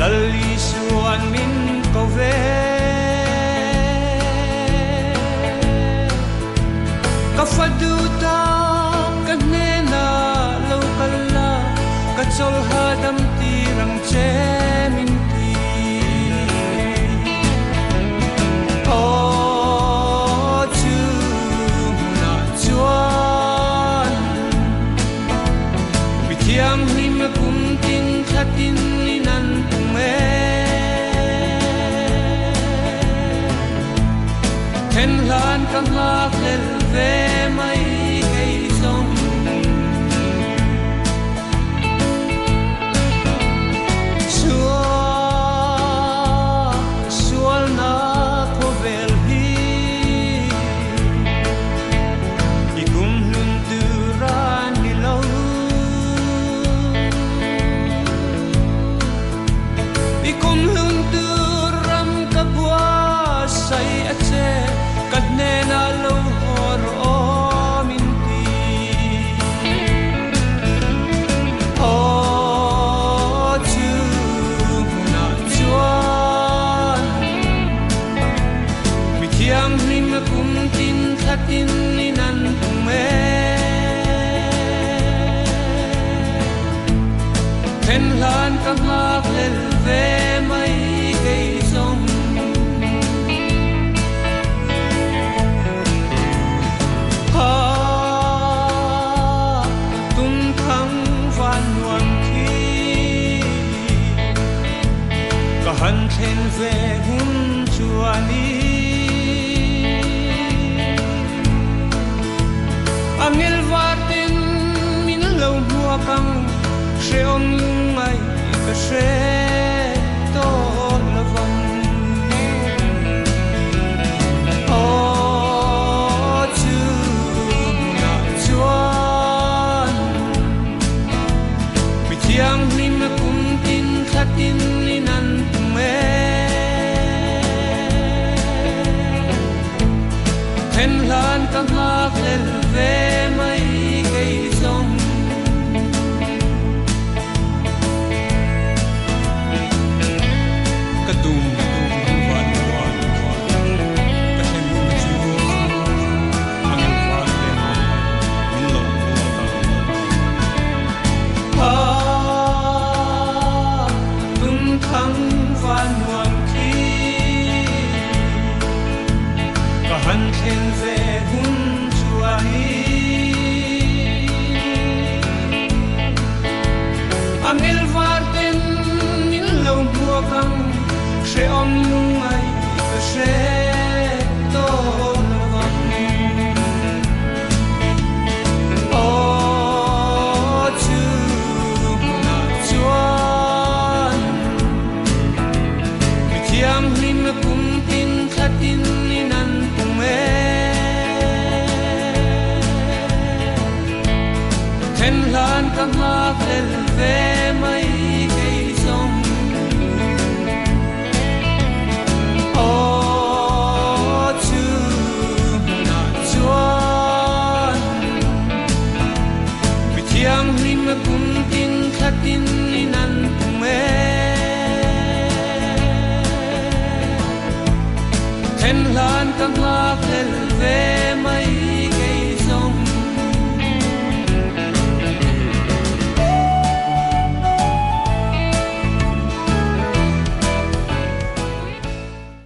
Lal Isuan min ko ve. Ka fa duh tak ka hnenah lo kal la, ka chawl hahdam tir ang che min ti. Aw chu hmunah chuan mi thianghlim kum tin thla tin in an pung e. Then hlan ka nghakhlel ve mai kei zawng. Sualna khawvel hi i kumhlun tur a ni lo. I kumhlun tur ram ka buatsaih a che, ka hnenah lo haw rawh aw min ti. Aw chu hmunah chuan mi thianghlim kum tin thla tin in an pung e. Then hlan ka nghakhlel ve mai kei zawng. Ha tum thang van nuam khi ka han thlen ve hun chuan i angel var ten min lo hmuak ang hrehawm lungngai ka hre tawh lovang. Aw chu hmunah chuan mi thianghlim kum tin thla tin in an pung e. Then hlan ka nghakhlel ve mai kei zawng. Ka tum van nuam ka thlen hun chu angel var ten min lo hmuak ang. Ha tum thang van nuam khi ka han thlen ve hun chuan i angel var ten min lo hmuak ang hrehawm lungngai ka hre tawh lovang. Aw chu hmunah chuan mi thianghlim kum tin thla tin in an pung e. Then hlan ka nghakhlel ve mai kei zawng. Aw chu hmunah chuan mi thianghlim kum tin thla tin in an pung e. Then hlan ka nghakhlel ve